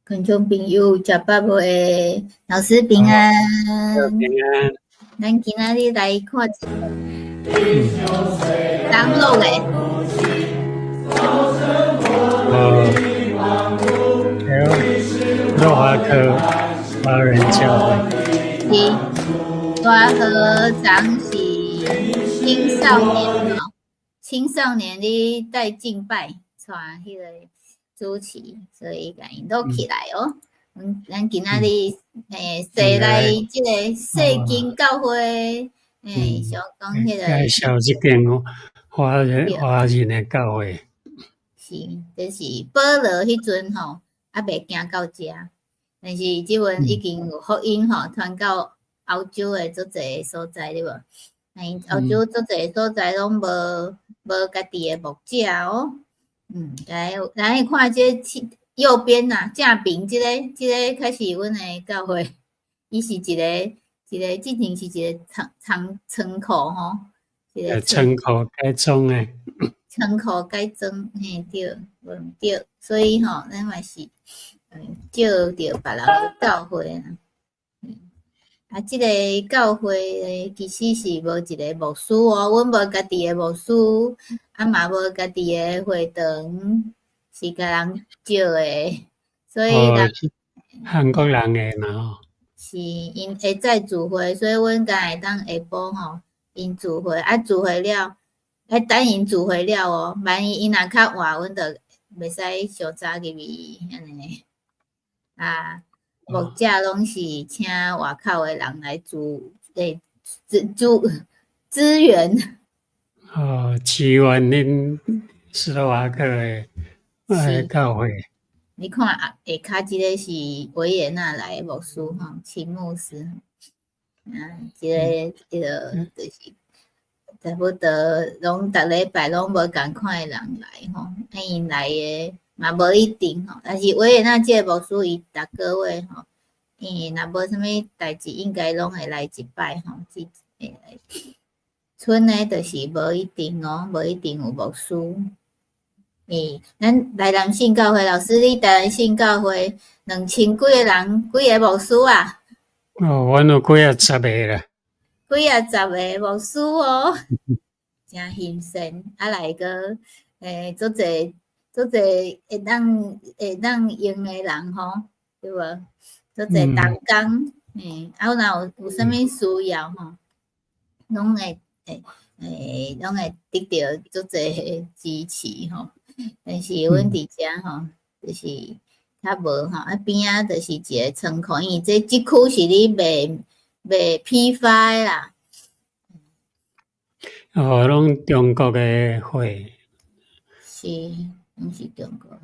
觀眾朋友，食飽未？老師平安。平安。咱今仔日來看這個張錄的。哦，斯洛伐克華人教會。是，大和長是青少年哦，青少年咧帶敬拜，帶彼個主持，所以共𪜶錄起來哦。咱今仔日踅來這個世經教會，想講彼個。介紹這間華人的教會。是，就是保羅彼陣吼，猶未行到遮，但是這陣已經有福音吼，傳到歐洲的足濟所在對無？𪜶歐洲足濟所在攏無家己的牧者哦。來，來看這右邊呐，正邊這個較是阮的教會，伊是一個，之前是一個倉庫吼，一個倉庫改裝的。倉庫改裝，嘿對，無毋對，所以吼，咱嘛是借著別人的教會啊。啊，這個教會咧，其實是無一個牧師哦，阮無家己的牧師，啊嘛無家己的會堂，是共人借的，所以人韓國人的嘛吼。是𪜶會早聚會，所以阮敢會當下晡吼，𪜶聚會啊聚會了，愛等𪜶聚會了哦，萬一𪜶若較晚，阮就袂使上早入去按呢。啊，牧者攏是請外口的人來助，支援。哦，支援恁斯洛伐克的教會。你看啊，下跤這個是維也納來的牧師吼，秦牧師。啊，這個就是差不多攏逐禮拜攏無仝款的人來吼，啊，𪜶來的嘛無一定吼，但是維也納這個牧師伊逐個月吼，伊若無啥物代誌，應該攏會來一擺吼，會來。賰的就是無一定哦，無一定有牧師。欸，咱台南信教會老師，你台南信教會2000幾個人，幾个牧師啊？哦，阮有幾仔十個啦。幾仔十个牧師哦，誠興盛，啊來閣足濟足濟會當用的人吼，對無？足濟同工，啊，若有啥物需要吼，攏會得著足濟支持吼。但是阮佇遮吼，就是較無吼，啊邊仔就是一个倉庫，因為這區是咧賣批發的啦。哦，攏中國的貨。是，攏是中國的。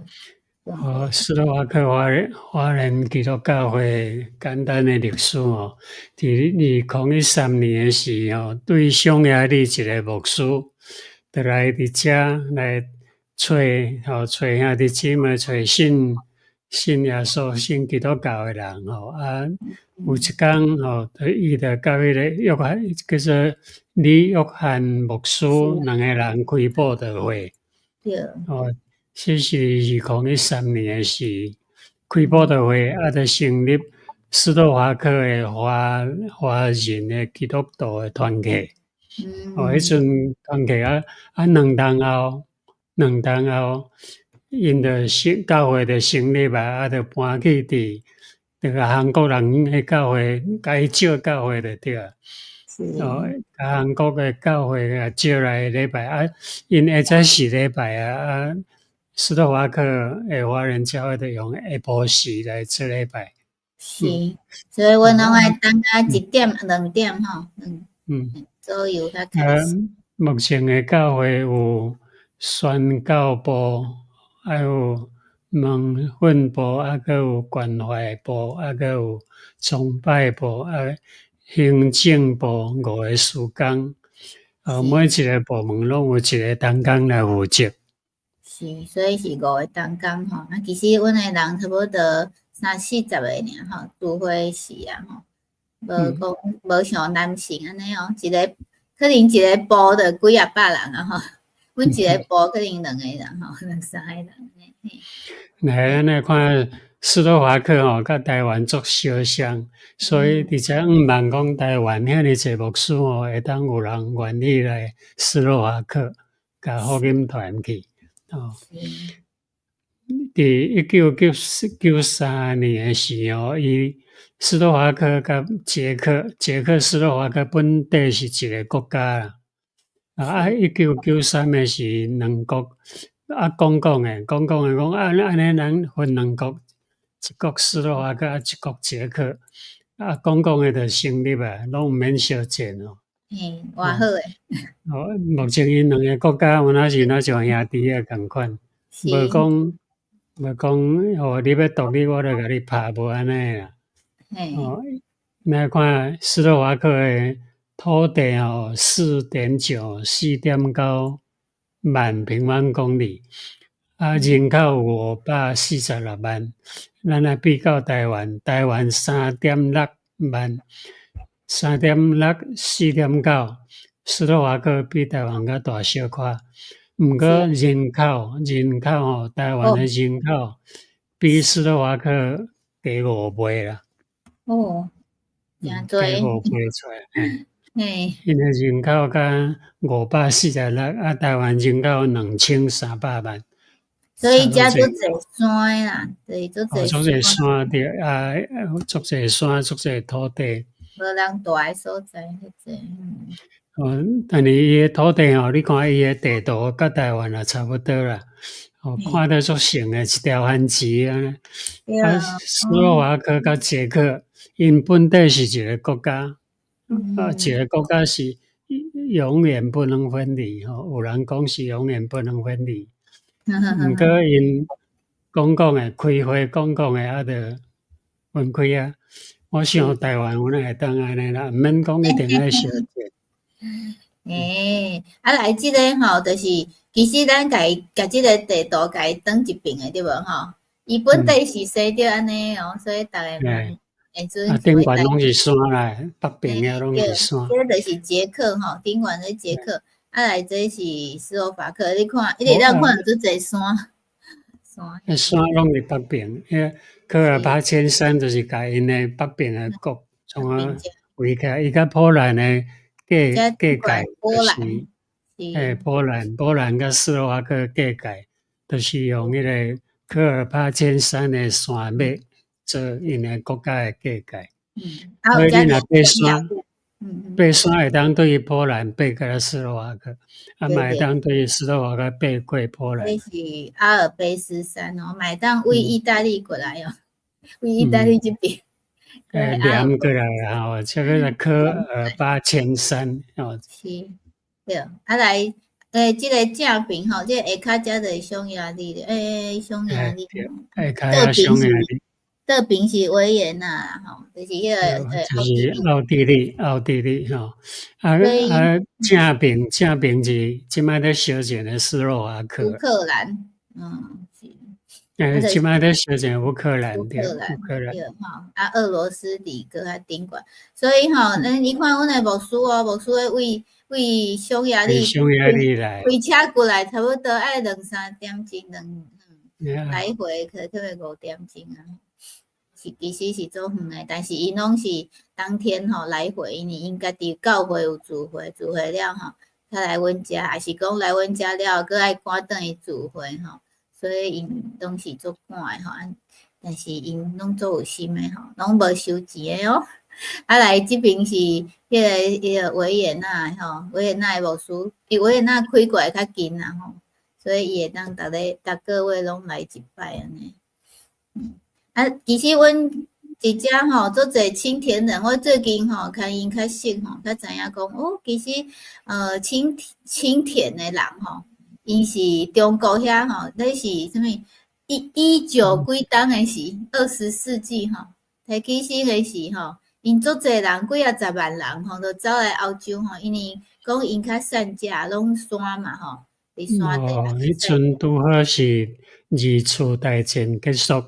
哦，斯洛伐克華人基督教會簡單的歷史哦，佇2013年的時候，對匈牙利一个牧師，就來佇遮來揣吼揣兄弟姊妹，揣信耶穌、信基督教的人吼啊，有一工吼，就伊就佮彼个約翰叫做李約翰牧師兩個人開佈道會。哦，這是2013年的時，開佈道會，啊，就成立斯洛伐克的華人的基督徒的團體。哦，彼陣團契啊啊，兩冬後，𪜶就成教會就成立啊，啊，就搬去佇那個韓國人彼教會，共伊借教會就對啊。哦，共韓國的教會共借來禮拜啊，𪜶下早時禮拜啊，啊，斯洛伐克的華人教會就用下晡時來做禮拜。是，所以阮攏愛等到1點兩點吼，左右才開始。目前的教會有宣教部，還有門訓部，啊，閣有關懷部，啊，閣有崇拜部，啊，行政部五个事工。每一个部門攏有一个同工來負責。是，所以是五个同工吼。啊，其實阮的人差不多三四十個爾吼，聚會時啊吼，無講無像男性按呢哦，一个可能一个部就幾仔百人啊吼，阮一个部可能兩個人吼，兩三個人。來，咱來看斯洛伐克吼，佮台灣足相像，所以而且向望講台灣遐爾濟牧師吼，會當有人願意來斯洛伐克共福音傳去。哦，佇1993年的時候，伊斯洛伐克佮捷克，捷克斯洛伐克本底是一个國家啦。啊，1993的時，兩國啊講講的，講講的講啊，按呢咱分兩國，一國斯洛伐克，啊一國捷克，啊講講的就成立啊，攏毋免相戰哦。嘿，偌好的。哦，目前𪜶兩个國家有若是若像兄弟仔仝款，無講無講哦，你欲獨立，我就共你拍，無按呢啦。哦，來看斯洛伐克的土地哦，4.9，4.9萬平方公里，啊，人口546萬。咱來比較台灣，台灣3.6萬，3.64.9，斯洛伐克比台灣閣大小可。毋過人口吼，台灣的人口比斯洛伐克低5倍啦。哦，誠濟。低5倍出來。嘿。𪜶的人口才546，啊，台灣人口2300萬。所以遮足濟山啦，對，足濟。足濟山對，啊，足濟山，足濟土地。無人蹛的所在，遐濟。哦，但是伊的土地吼，你看伊的地圖，佮台灣也差不多啦。哦，看得足像的一條番薯按呢。啊，斯洛伐克佮捷克，𪜶本底是一个國家，啊，一个國家是永遠不能分離吼，有人講是永遠不能分離。毋過𪜶講講的，開會講講的，啊，就分開啊。我想台灣有哪會當按呢啦，毋免講一定愛相戰。欸，啊來這个吼，就是其實咱共伊共這个地圖共伊轉一爿的對無吼？伊本底是生著按呢哦，所以逐个會陣啊，頂懸攏是山啦，北邊的攏是山。這就是捷克吼，頂懸咧捷克，啊來這是斯洛伐克，你看，你會當看著足濟山。山。山攏佇北邊，彼喀爾巴阡山就是共𪜶的北邊的國創啊圍起來，伊佮波蘭的界界就是，欸，波蘭佮斯洛伐克界界，就是用彼個喀爾巴阡山的山脈做𪜶的國家的界界。所以你若爬山，爬山會當對波蘭爬過來斯洛伐克，啊嘛會當對斯洛伐克爬過波蘭。這是阿爾卑斯山哦，嘛會當對意大利過來哦，對意大利這邊。欸，連過來吼，這个是喀爾巴阡山哦。是，對，啊來，欸，這个正爿吼，這个下跤遮就是匈牙利的，欸，匈牙利。下跤匈牙利。倒爿是維也納吼，就是彼个，就是奧地利，奧地利吼，啊啊，正爿是這擺咧相戰的斯洛伐克。烏克蘭，嗯，是。欸，這擺咧相戰烏克蘭，對，烏克蘭，對吼，啊，俄羅斯佇閣較頂懸，所以吼，咱你看阮的牧師哦，牧師咧對匈牙利，匈牙利來，開車過來，差不多愛兩三點鐘，兩來回可能5點鐘啊。是其實是足遠的，但是𪜶攏是當天吼來回，因為𪜶家己教會有聚會，聚會了吼，才來阮遮，抑是講來阮遮了後，閣愛趕轉去聚會吼，所以𪜶攏是足趕的吼，但是𪜶攏足有心的吼，攏無收錢的哦。啊來這爿是彼个維也納吼，維也納的牧師，伊維也納開過來較近啦吼，所以伊會當逐个逐個月攏來一擺按呢。啊，其實阮佇遮吼足濟青田人，我最近吼共𪜶較熟吼，才知影講哦，其實青田的人吼，𪜶是中國遐吼，那是啥物？一一九幾冬的時，20世紀吼，提起始的時吼，𪜶足濟人，幾仔十萬人吼，就走來歐洲吼，因為講𪜶較善食，攏山嘛吼，佇山地。哦，彼陣拄好是二次大戰結束。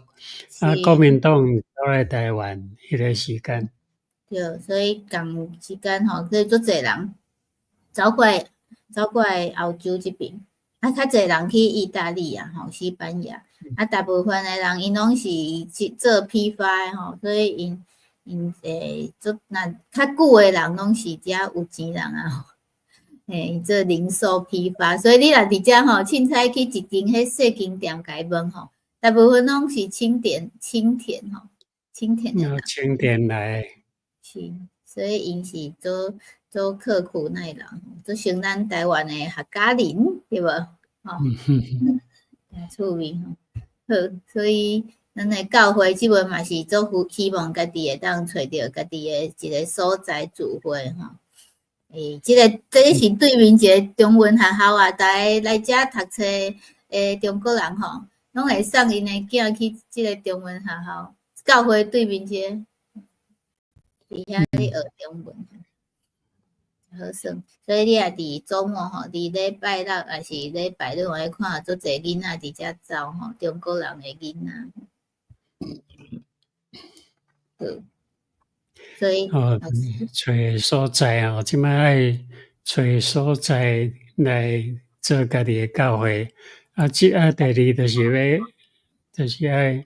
啊，國民黨走來台灣彼个時間。對，所以仝時間吼，所以足濟人走過來歐洲這爿。啊，較濟人去意大利啊，吼，西班牙，啊，大部分的人𪜶攏是去做批發的吼，所以𪜶會做若較久的人攏是遮有錢人啊，吼，嘿，做零售批發，所以你若佇遮吼，凊彩去一間彼細間店共伊問吼，大部分攏是青田青田吼，青田的人。青田來。是，所以𪜶是做做刻苦耐勞，做像咱台灣的客家人，對無？吼，趣味吼。好，所以咱的教會這擺嘛是足希望家己會當揣著家己的一个所在聚會吼。欸，這个這个是對面一个中文學校啊，逐个來遮讀冊的中國人吼，攏會送𪜶的囝去這个中文學校，教會對面這个，佇遐咧學中文。好耍，所以你若佇週末吼，佇禮拜六抑是禮拜日，會看足濟囡仔佇遮走吼，中國人的囡仔。好，所以哦，揣所在哦，這擺愛揣所在來做家己的教會。啊，這啊，第二就是欲，就是愛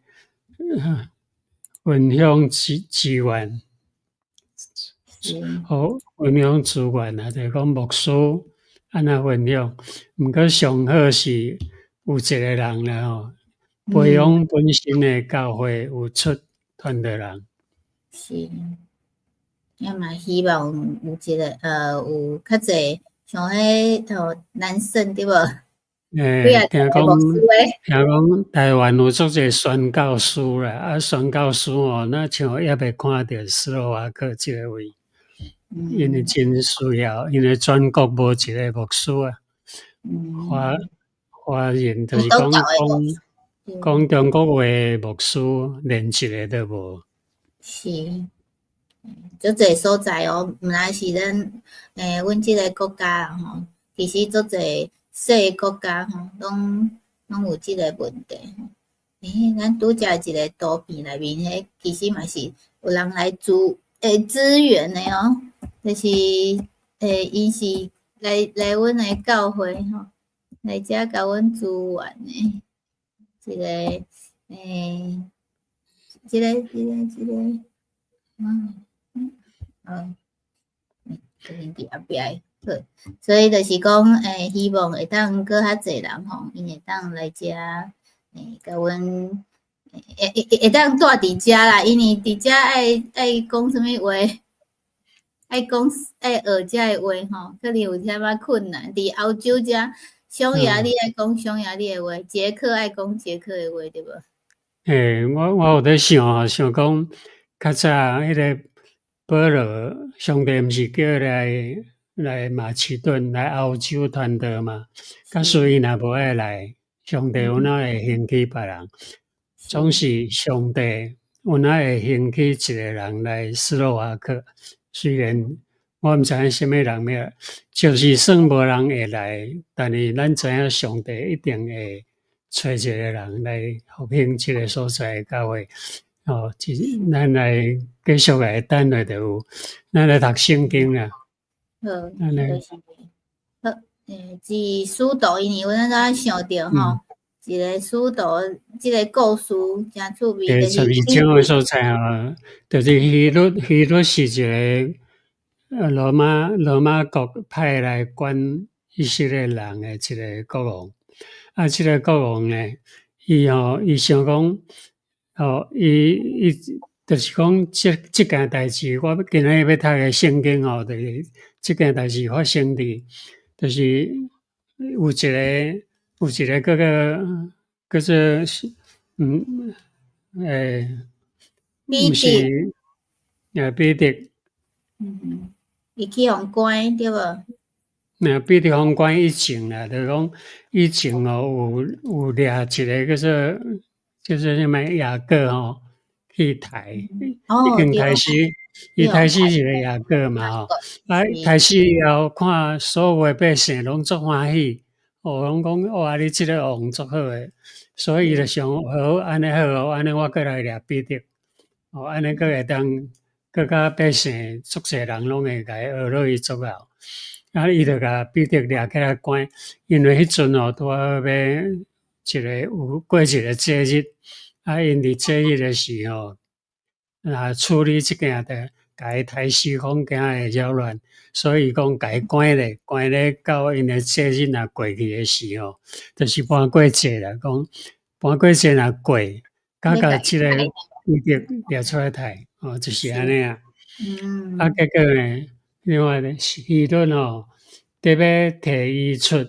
分享資源。好，分享資源啊，就是講牧師按怎分享。毋過上好是有一個人啦吼，培養本身的教會有出傳道人。是，也嘛希望有一個有較濟像彼吼男生對無？欸，聽講台灣有足濟宣教師啦，啊，宣教師哦，若像猶未看著斯洛伐克這个位，因為真需要，因為全國無一个牧師啊，華人就是講講講中國話的牧師，連一个都無。是，足濟所在哦，毋但是咱阮這个國家吼，其實足濟細國家吼，攏有這个問題。欸，咱拄才一个圖片內面，彼其實嘛是有人來支援的哦，就是伊是來阮的教會吼，來遮共阮支援的，一个這个，這邊佇後壁好，所以就是講，希望會當閣較濟人吼，𪜶會當來遮，共阮會當蹛佇遮啦，因為佇遮愛講啥物話，愛講愛學遮的話吼，可能有啥物困難。佇歐洲遮，匈牙利愛講匈牙利的話，捷克愛講捷克的話，對無？欸，我有咧想吼，想講較早彼个保羅，上帝毋是叫伊來馬其頓來歐洲傳道嘛？假使伊若無愛來，上帝有哪會興起別人？總是上帝有哪會興起一个人來斯洛伐克？雖然我毋知影啥物人欲，就是算無人會來，但是咱知影上帝一定會揣一个人來復興這个所在的教會。哦，咱來繼續來等下就有，咱來讀聖經啦。好，就是好，欸，是使徒，因為阮才想著吼，一个使徒，這个故事誠趣味。對，12章的所在吼，就是希律，希律是一个羅馬國派來管以色列人的一个國王。啊，這个國王呢，伊吼，伊想講，吼，伊就是講，這件代誌，我今仔日欲讀的聖經吼，就是這件代誌發生佇，就是有一个叫做毋是，彼得。嗯，伊去予關對無？那彼得予關以前啦，就是講以前哦，有掠一个叫做啥物雅各吼去刣，已經刣死，伊刣死一个雅各嘛吼，啊，刣死以後看所有的百姓攏足歡喜，哦，攏講哇，你這个王足好的，所以伊就想好，按呢好哦，按呢我閣來掠彼得，哦，按呢閣會當閣較百姓足濟人攏會共伊學落伊足後。啊，伊就共彼得掠起來關，因為彼陣哦，拄仔欲一个有過一个節日，啊，𪜶佇節日的時吼，若處理這件的，共伊刣死，講驚會擾亂，所以講共伊關咧，關咧到𪜶的節日若過去的時吼，就是搬過節啦，講搬過節若過，才共這个彼得掠出來刣，哦，就是按呢啊。啊，結果呢，另外呢，希律吼，特欲提伊出，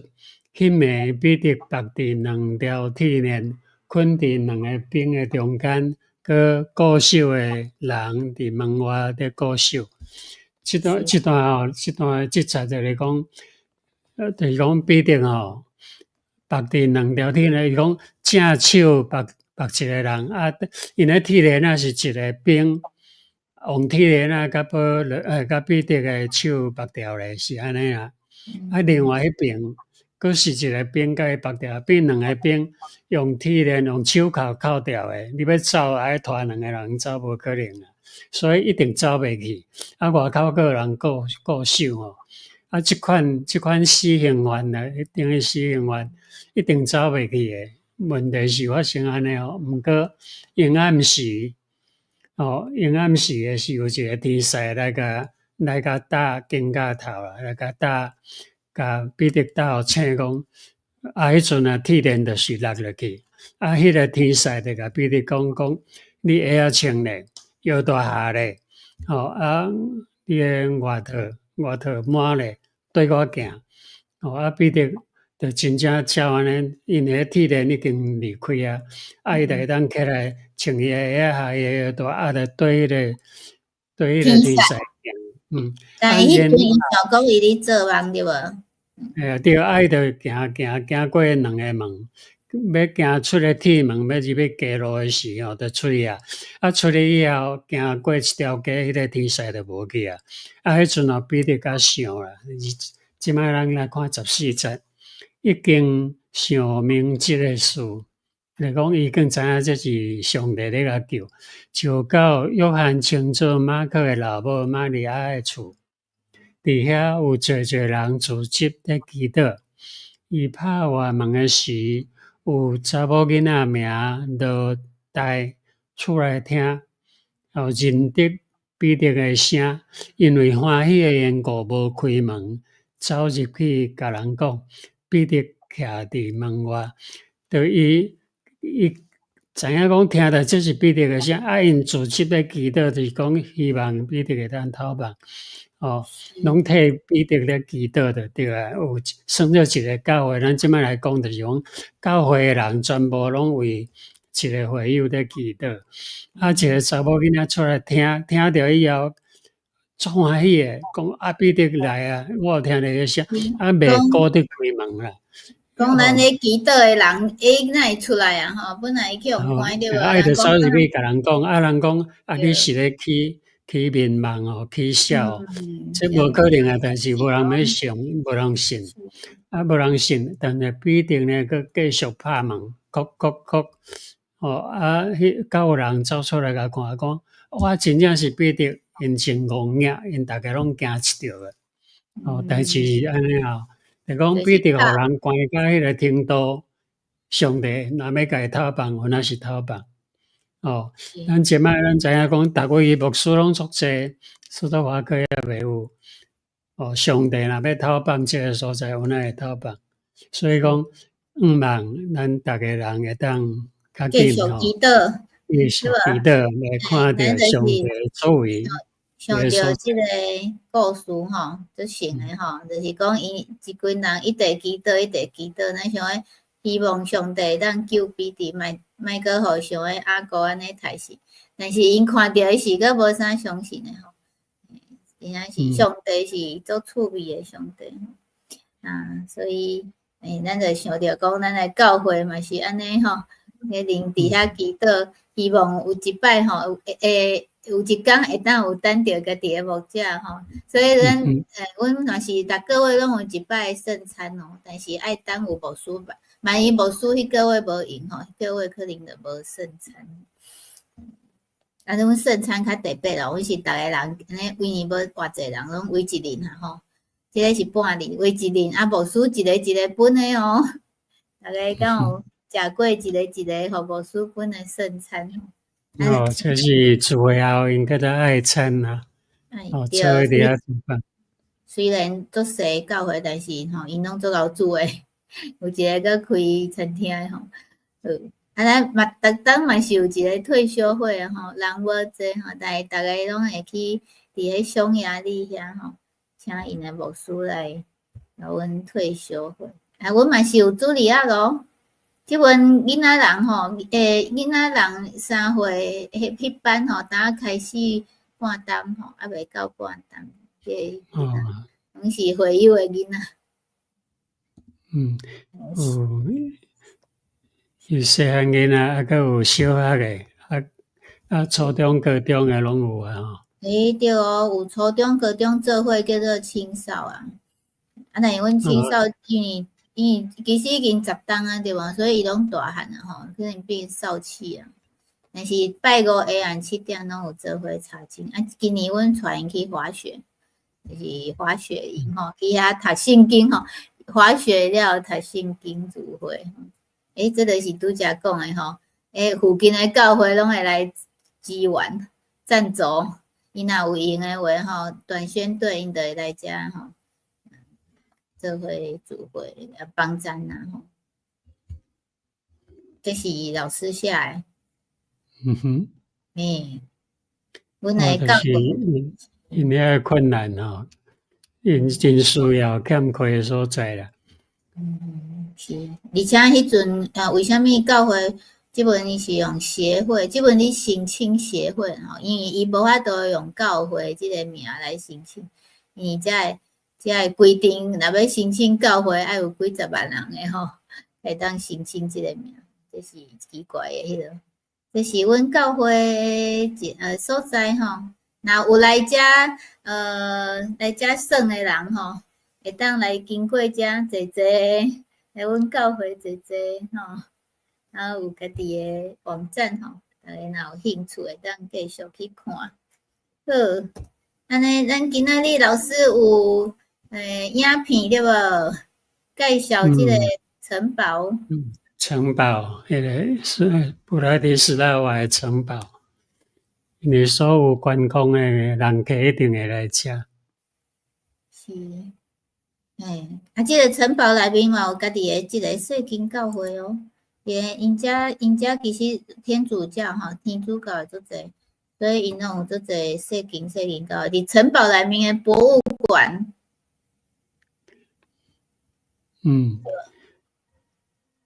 彼暝彼得縛佇兩條鐵鏈，睏佇兩个兵的中間，閣固守的人佇門外佇固守。這段這段吼，這段這節就是講，就是講彼得吼，縛佇兩條鐵鏈，伊講正手縛縛一个人，啊，𪜶的鐵鏈仔是一个兵。用鐵鏈仔共保羅，共彼得的手縛牢咧，是按呢啊。啊，另外彼爿，閣是一个兵共伊縛牢，變兩个兵用鐵鏈用手銬銬牢的。你欲走，愛拖兩个人走，無可能啊。所以一定走袂去。啊，外口閣有人固固守吼。啊，這款死刑犯啊，等於死刑犯，一定走袂去的。問題是發生按呢哦，毋過陰暗時。哦，陰暗時的是有一个天使來共打肩胛頭啦，來共打，共彼得打予醒講，啊，彼陣啊，鐵鏈就是落落去，啊，彼个天使就共彼得講講，你鞋仔穿咧，腰帶下咧，吼啊，你的外套挽咧，綴我行，吼啊，彼得就真正照按呢，因為彼鐵鏈已經離開啊，啊，伊就會當起來穿伊的鞋仔，下伊的腰帶，啊，就綴彼个天使行，嗯。但伊彼陣伊想講伊咧做夢對無？嘿對，啊，伊就行行行過兩个門，欲行出个鐵門，欲入去街路的時候，就出去啊。啊，出去以後，行過一條街，彼个天使就無去啊。啊，彼陣哦，彼得才想啦，這擺咱來看14節，已經想明這个事，就講伊已經知影這是上帝咧共救，就到約翰稱做馬可的老母瑪利亞的厝，佇遐有濟濟人聚集咧祈禱。伊拍外門的時，有查某囡仔名羅黛出來聽，哦，認得彼得的聲，因為歡喜的緣故無開門，走入去共人講，彼得徛佇門外，就伊伊知影講聽著這是彼得的聲，啊，𪜶聚集咧祈禱，就是講希望彼得會當透放，哦，攏替彼得咧祈禱就對啊，有算做一个教會，咱這擺來講就是講教會的人全部攏為一个會友咧祈禱，啊，一个查某囡仔出來聽，聽著以後足歡喜的，講啊彼得來啊，我有聽著彼聲，啊袂顧得開門啦。講咱咧祈禱的人，伊哪會出來啊？吼，本來伊去予關對無？啊，伊就走入去共人講，啊，人講啊，你是咧起起眠夢哦，起痟，這無可能啊！但是無人欲相，無人信，啊，無人信，但是彼得呢，閣繼續拍門，叩叩叩，哦，啊，彼閣有人走出來共看，講，哇，真正是彼得，𪜶真戇額，𪜶逐家攏驚一著的，哦，代誌是按呢哦。就講彼得予人關到彼个程度，上帝若欲共伊透放，有哪是透放？哦，咱這擺咱知影講，逐位牧師攏足濟，斯洛伐克也袂有。哦，上帝若欲透放這个所在，有哪會透放？所以講，向望咱逐个人會當較緊吼，繼續祈禱，繼續祈禱，來看著上帝的作為。想著這个故事吼，足神的吼，就是講伊一群人一直祈禱，一直祈禱，咱想欲希望上帝會當救彼得，莫莫閣予像彼雅各按呢刣死。但是𪜶看著伊時，閣無啥相信的吼。真正是上帝是足趣味的上帝，啊，所以咱就想著講，咱的教會嘛是按呢吼，咧人佇遐祈禱，希望有一擺吼，會有一工會當有等著家己的牧者吼，所以咱阮若是逐个月攏有一擺聖餐哦，但是愛等有牧師吧，萬一牧師彼个月無閒吼，彼个月可能就無聖餐。啊，阮聖餐較特別咯，阮是逐个人按呢，因為無偌濟人，攏圍一輪啊吼。這个是半日，為一日啊，牧師一个一个分的哦。逐家敢有食過一个一个予牧師分的聖餐？哦，這是聚會後𪜶叫做愛餐啊。哦，對，做伙佇遐煮飯。雖然足細教會，但是吼，𪜶攏足𠢕煮的，有一个閣開餐廳的吼。好，啊，咱嘛，逐冬嘛是有一个退修會吼，人無濟吼，但是逐家攏會去佇彼匈牙利遐吼，請𪜶的牧師來予阮退修會。啊，阮嘛是有茱莉亞咯。這陣囡仔人吼，囡仔人3歲彼班吼，當開始半冬吼，猶未到半冬，這攏是會友的囡仔。嗯，有有細漢囡仔，啊，閣有小學的，啊，初中、高中的攏有啊吼。欸，對哦，有初中、高中做伙叫做青少啊。啊，但是阮青少因為其實已經10冬啊，對無？所以伊攏大漢啊吼，可能變少氣啊。但是拜五下暗7點攏有做伙查經。啊，今年阮帶𪜶去滑雪，就是滑雪營吼，去遐讀聖經吼，滑雪了讀聖經聚會。欸，這就是拄才講的吼。欸，附近的教會攏會來支援贊助，𪜶若有閒的話吼，短宣隊𪜶就會來遮吼，做伙聚會啊，幫贊啊吼。這是老師寫的。欸，阮的教會𪜶遐個困難吼，𪜶真需要欠缺的所在啦。嗯，是，而且彼陣啊，為啥物教會這陣伊是用協會？這陣你申請協會吼，因為伊無法度用教會這個名來申請，因為才會規定，若欲申請教會愛有幾十萬人的吼，會當申請這個名，這是奇怪的彼个。這是阮教會一所在吼，若有來遮來遮耍的人吼，會當來經過遮坐坐，來阮教會坐坐吼，啊有家己的網站吼，大家若有興趣會當繼續去看。好，按呢，咱今仔日老師有影片對無？介紹這個城堡。嗯，城堡，彼个是布拉迪斯拉瓦的城堡，因為所有觀光的人客一定會來遮。是，嘿，啊，這個城堡內面嘛有家己的這個聖經教會哦。𪜶遮其實天主教吼，天主教的足濟，所以𪜶攏有足濟聖經教會。佇城堡內面的博物館。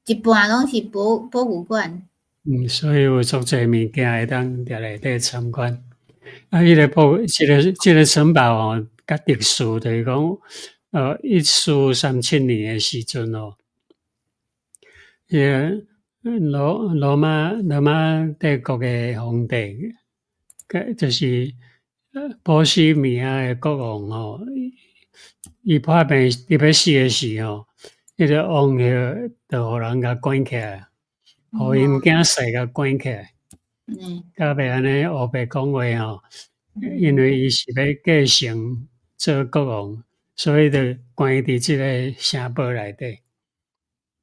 一半攏是博物館。嗯，所以有足濟物件會當佇內底參觀。啊，彼个博，這個城堡哦，較特殊，就是講，1437年的時陣哦，彼个羅馬帝國的皇帝，就是波西米亞的國王吼，伊破病伊欲死的時吼，彼个王后就予人共關起來，予𪜶囝婿共關起來，才袂按呢烏白講話吼。因為伊是欲繼承做國王，所以就關佇這个城堡內底。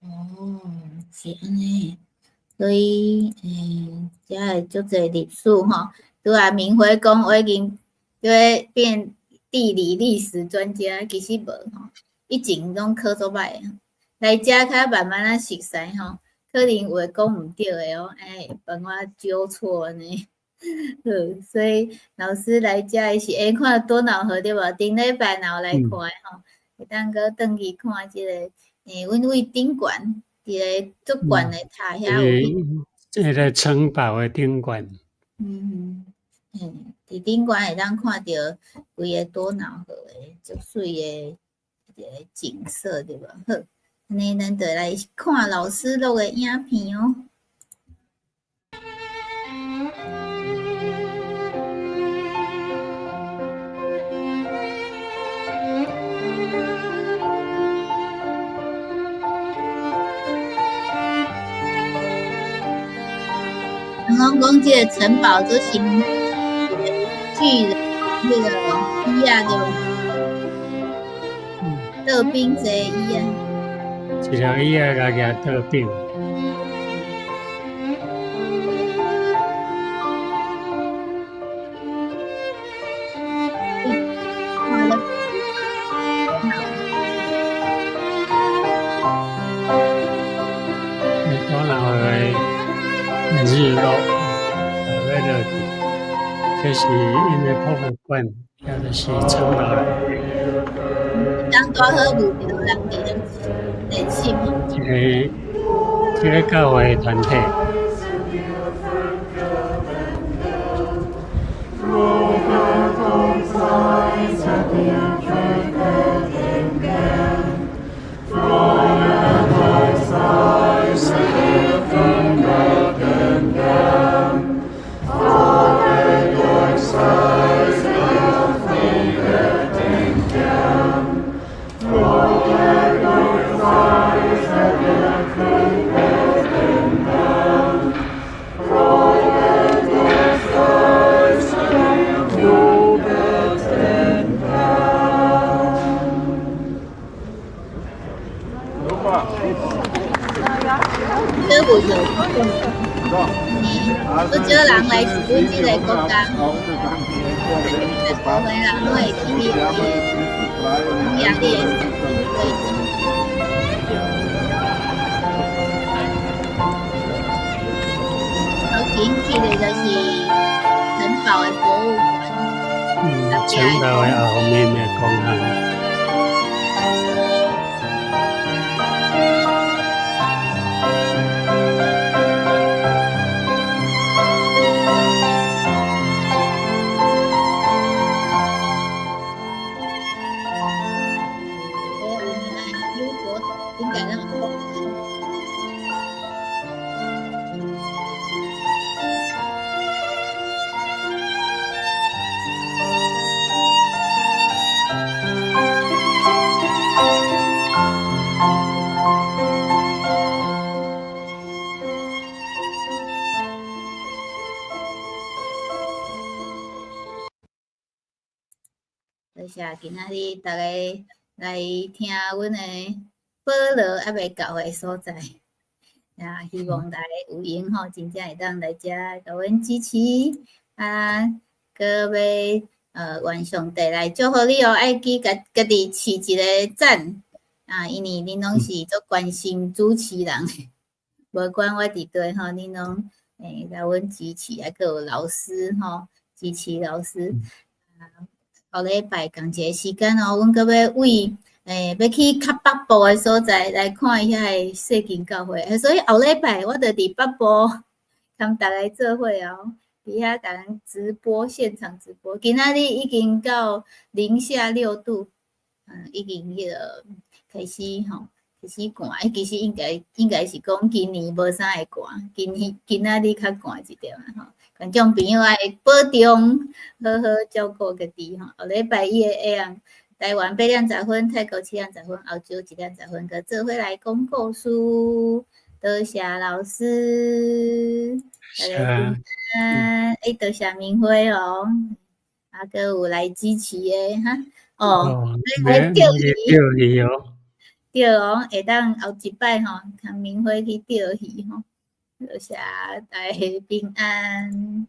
哦，是按呢，所以，遮會足濟歷史吼。拄仔明輝講，我已經就會變地理歷史專家，其實無吼，以前攏考足歹的。來遮較慢慢仔熟似吼，可能有的講毋對的哦，會幫我糾錯按呢。好，所以老師來遮的是會看多瑙河對無？頂禮拜若有來看的吼，會當閣轉去看這个，阮位頂懸，佇个足懸的塔遐有。這个城堡的頂懸。嗯，嘿，佇頂懸會當看著規个多瑙河的足媠的一個景色對無？好，按呢咱就來看老師錄的影片哦。人講這個城堡做像一個巨人，彼個魚仔對無？倒冰坐椅啊。一条椅仔共举倒冰。日落，要落去，這是𪜶的博物館，也就是城堡。當拄好遇著人佇咧練習。一個教會團體。不少人來自阮這個國家，大部分人攏會去匈牙利的對。頭前去的就是城堡的博物館。城堡的後面的公園。多謝今仔日逐家來聽阮的保羅猶未到的所在，啊，希望大家有閒吼，真正會當來遮共阮支持啊，閣欲願上帝來祝福你哦，愛記家家己飼一個讚啊，因為恁攏是足關心主持人的，無管我佇佗吼，恁攏來阮支持，啊，閣有老師吼，支持老師。後禮拜仝一个時間哦，阮閣欲為欲去較北部的所在來看遐个世間教會，所以後禮拜我就佇北部共逐家做伙哦，佇遐共人直播現場直播。今仔日已經到零下6度，已經彼個開始吼，開始寒。其實應該是講今年無啥會寒，今仔日較寒一點啊吼。觀眾朋友愛保重，好好照顧家己吼。後禮拜一的下暗，台灣8點10分，泰國7點10分，澳洲1點10分，閣做伙來講故事。多謝老師，大家平安。多謝明輝哦，啊，閣有來支持的哈。哦，來釣魚，釣魚哦，對哦，會當後一擺吼，共明輝去釣魚吼。多謝大家平安。